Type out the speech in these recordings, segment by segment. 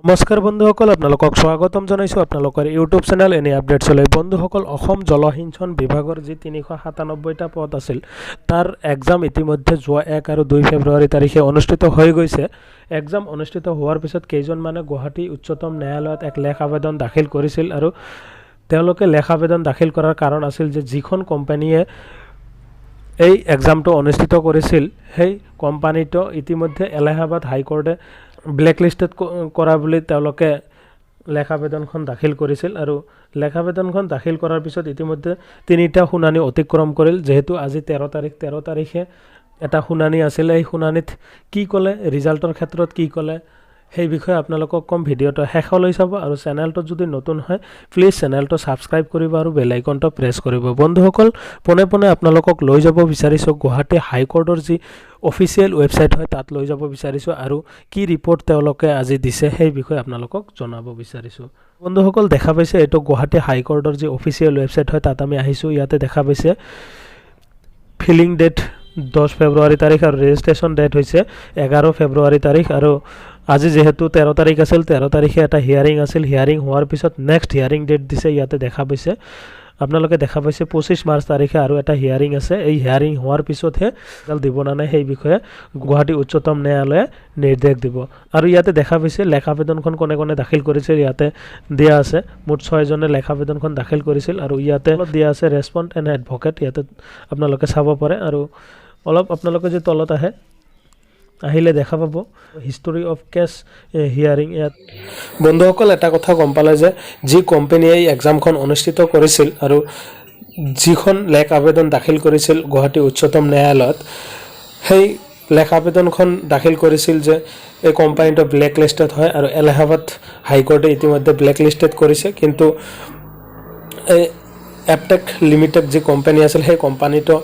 নমস্কাৰ বন্ধুসকল, আপোনালোকক স্বাগতম জনাইছোঁ আপোনালোকৰ ইউটিউব চেনেল এনি আপডেটছলৈ। বন্ধুসকল, অসম জলসিঞ্চন বিভাগৰ যি 397টা পদ আছিল, তাৰ এক্সাম ইতিমধ্যে যোৱা 1 আৰু 2 ফেব্ৰুৱাৰী তাৰিখে অনুষ্ঠিত হৈ গৈছে। এক্সাম অনুষ্ঠিত হোৱাৰ পিছত কেইজনমানে গুৱাহাটী উচ্চতম ন্যায়ালয়ত এক লেখ আবেদন দাখিল কৰিছিল আৰু তেওঁলোকে লেখ আবেদন দাখিল কৰাৰ কাৰণ আছিল যে যিখন কোম্পানীয়ে এই এক্সামটো অনুষ্ঠিত কৰিছিল, সেই কোম্পানীটো ইতিমধ্যে এলাহাবাদ হাইকোৰ্টে ব্লেক লিষ্টেড কৰা বুলি তেওঁলোকে লেখ আবেদনখন দাখিল কৰিছিল। আৰু লেখ আবেদনখন দাখিল কৰাৰ পিছত ইতিমধ্যে তিনিটা শুনানি অতিক্ৰম কৰিল। যিহেতু আজি 13 তাৰিখ, 13 তাৰিখে এটা শুনানি আছিল। এই শুনানিত কি ক'লে, ৰিজাল্টৰ ক্ষেত্ৰত কি ক'লে, সেই বিষয়ে আপোনালোকক ক'ম। ভিডিঅ'টো শেষলৈ চাব আৰু চেনেলটোত যদি নতুন হয়, প্লিজ চেনেলটো ছাবস্ক্ৰাইব কৰিব আৰু বেল আইকনটো প্ৰেছ কৰিব। বন্ধুসকল, পোনে পোনে আপোনালোকক লৈ যাব বিচাৰিছোঁ গুৱাহাটী হাইকোৰ্টৰ যি অফিচিয়েল ৱেবছাইট হয়, তাত লৈ যাব বিচাৰিছোঁ আৰু কি ৰিপৰ্ট তেওঁলোকে আজি দিছে, সেই বিষয়ে আপোনালোকক জনাব বিচাৰিছোঁ। বন্ধুসকল, দেখা পাইছে, এইটো গুৱাহাটী হাইকোৰ্টৰ যি অফিচিয়েল ৱেবছাইট হয়, তাত আমি আহিছোঁ। ইয়াতে দেখা পাইছে, ফিলিং ডেট 10 ফেব্ৰুৱাৰী তাৰিখ আৰু ৰেজিষ্ট্ৰেশ্যন ডেট হৈছে 11 ফেব্ৰুৱাৰী তাৰিখ। আৰু আজি যিহেতু 13 তাৰিখ আছিল, 13 তাৰিখে এটা হিয়াৰিং আছিল। হিয়াৰিং হোৱাৰ পিছত নেক্সট হিয়াৰিং ডেট দিছে। ইয়াতে দেখা পাইছে, আপোনালোকে দেখা পাইছে, 25 মাৰ্চ তাৰিখে আৰু এটা হিয়াৰিং আছে। এই হিয়াৰিং হোৱাৰ পিছতহে ৰিজাল্ট দিব নে নাই, সেই বিষয়ে গুৱাহাটী উচ্চতম ন্যায়ালয়ে নিৰ্দেশ দিব। আৰু ইয়াতে দেখা পাইছে, লেখ আবেদনখন কোনে কোনে দাখিল কৰিছিল ইয়াতে দিয়া আছে। মুঠ ছয়জনে লেখ আবেদনখন দাখিল কৰিছিল আৰু ইয়াতে দিয়া আছে ৰেচপণ্ড এণ্ড এডভকেট। ইয়াতে আপোনালোকে চাব পাৰে। আৰু অলপ আপোনালোকে যদি তলত আহে, আহিলে দেখা পাব হিষ্টৰী অফ কেছ হিয়াৰিং। ইয়াত বন্ধুসকল, এটা কথা গম পালে যে যি কোম্পানীয়ে এই এক্সামখন অনুষ্ঠিত কৰিছিল আৰু যিখন লেখ আবেদন দাখিল কৰিছিল গুৱাহাটী উচ্চতম ন্যায়ালয়ত, সেই লেখ আবেদনখন দাখিল কৰিছিল যে এই কোম্পানীটো ব্লেক লিষ্টেড হয় আৰু এলাহাবাদ হাইকোৰ্টে ইতিমধ্যে ব্লেক লিষ্টেড কৰিছে। কিন্তু এই এপটেক লিমিটেড যি কোম্পানী আছিল, সেই কোম্পানীটো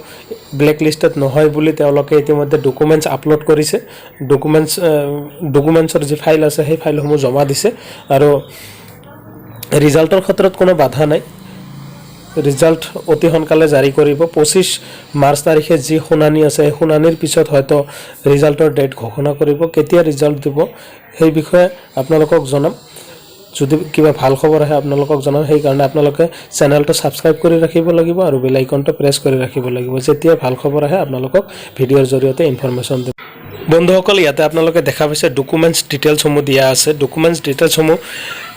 ব্লেক লিষ্টেড নহয় বুলি তেওঁলোকে ইতিমধ্যে ডকুমেণ্টছ আপলোড কৰিছে। ডকুমেণ্টছৰ যি ফাইল আছে, সেই ফাইলসমূহ জমা দিছে আৰু ৰিজাল্টৰ ক্ষেত্ৰত কোনো বাধা নাই। ৰিজাল্ট অতি সোনকালে জাৰি কৰিব। 25 মাৰ্চ তাৰিখে যি শুনানি আছে, সেই শুনানিৰ পিছত হয়তো ৰিজাল্টৰ ডেট ঘোষণা কৰিব। কেতিয়া ৰিজাল্ট দিব, সেই বিষয়ে আপোনালোকক জনাম। যদি কিবা ভাল খবৰ আহে, আপোনালোকক জনাম। সেইকাৰণে আপোনালোকে চেনেলটো ছাবস্ক্ৰাইব কৰি ৰাখিব লাগিব আৰু বেল আইকনটো প্ৰেছ কৰি ৰাখিব লাগিব। যেতিয়া ভাল খবৰ আহে, আপোনালোকক ভিডিঅ'ৰ জৰিয়তে ইনফৰমেশ্যন দিম। বন্ধুসকল, ইয়াতে আপোনালোকে দেখা পাইছে, ডকুমেণ্টছ ডিটেইলছসমূহ দিয়া আছে। ডকুমেণ্টছ ডিটেইলছসমূহ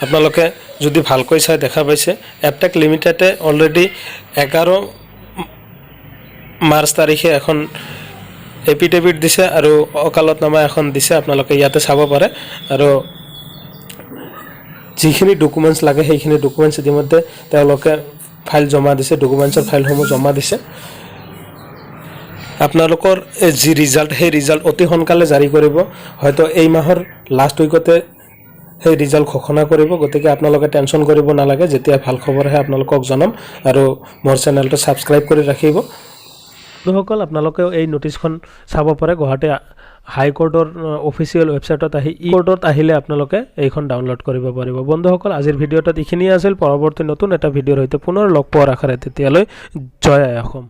আপোনালোকে যদি ভালকৈ চাই, দেখা পাইছে, এপটেক লিমিটেডে অলৰেডি 11 মাৰ্চ তাৰিখে এখন এফিডেভিট দিছে আৰু অকালতনামা এখন দিছে। আপোনালোকে ইয়াতে চাব পাৰে। আৰু যিখিনি ডকুমেণ্টছ লাগে, সেইখিনি ডকুমেণ্টছ ইতিমধ্যে তেওঁলোকে ফাইল জমা দিছে, ডকুমেণ্টছৰ ফাইলসমূহ জমা দিছে। আপোনালোকৰ এই যি ৰিজাল্ট, সেই ৰিজাল্ট অতি সোনকালে জাৰি কৰিব। হয়তো এই মাহৰ লাষ্ট উইকতে সেই ৰিজাল্ট ঘোষণা কৰিব। গতিকে আপোনালোকে টেনশ্যন কৰিব নালাগে। যেতিয়া ভাল খবৰ আহে, আপোনালোকক জনাম আৰু মোৰ চেনেলটো ছাবস্ক্ৰাইব কৰি ৰাখিব। বন্ধুসকল, আপোনালোকেও এই নটিচখন চাব পাৰে। গুৱাহাটী হাইকোৰ্টৰ অফিচিয়েল ৱেবছাইটত আহি ই কোৰ্টত আহিলে আপোনালোকে এইখন ডাউনলোড কৰিব পাৰিব। বন্ধুসকল, আজিৰ ভিডিঅ'টোত এইখিনিয়ে আছিল। পৰৱৰ্তী নতুন এটা ভিডিঅ'ৰ সৈতে পুনৰ লগ পোৱাৰ আশাৰে তেতিয়ালৈ জয় আই অসম।